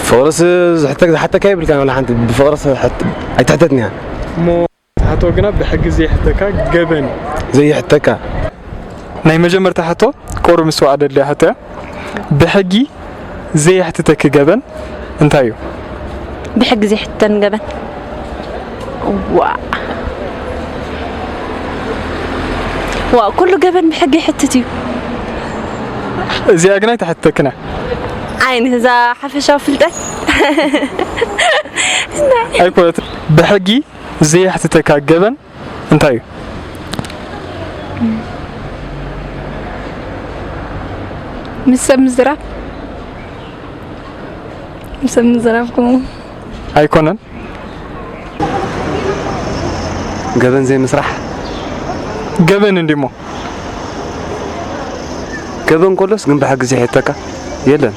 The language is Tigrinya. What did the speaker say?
ፍቕርስ ዝሕተክ ዝሓተካ ይብልካ፣ ወላ ሓንቲ ብፍቕርስ ዝሕት- ኣይትሕተትንያ። እሞ ሕቶ ግና ብሕጊ ዘይሕተካ ገበን። ዘይሕተካ ናይ መጀመርታ ሕቶ ቁሩብ ምስ ወዓደልያ ሕቶ እያ። ብሕጊ ዘየሕትተኪ ገበን እንታይ እዩ? ብሕጊ ዘይሕተን ገበን። ዋ ዋ ኩሉ ገበን ብሕጊ ይሕትት እዩ። እዚኣ ግና ኣይትሕተክና። ዓይኒ እዛ ሓፈሻዊ ፍልጠት ኣይኮነት። ብሕጊ ዘየሕትተካ ገበን እንታይ እዩ? ምስ ሰብ ምዝራብ፣ ምስ ሰብ ምዝራብ ከምኡ። ኣይኮነን። ገበን ዘይምስራሕ። ገበን እንዲሞ ገበን ከሎስ ግን ብሕጊ ዘይሕተካ የለን።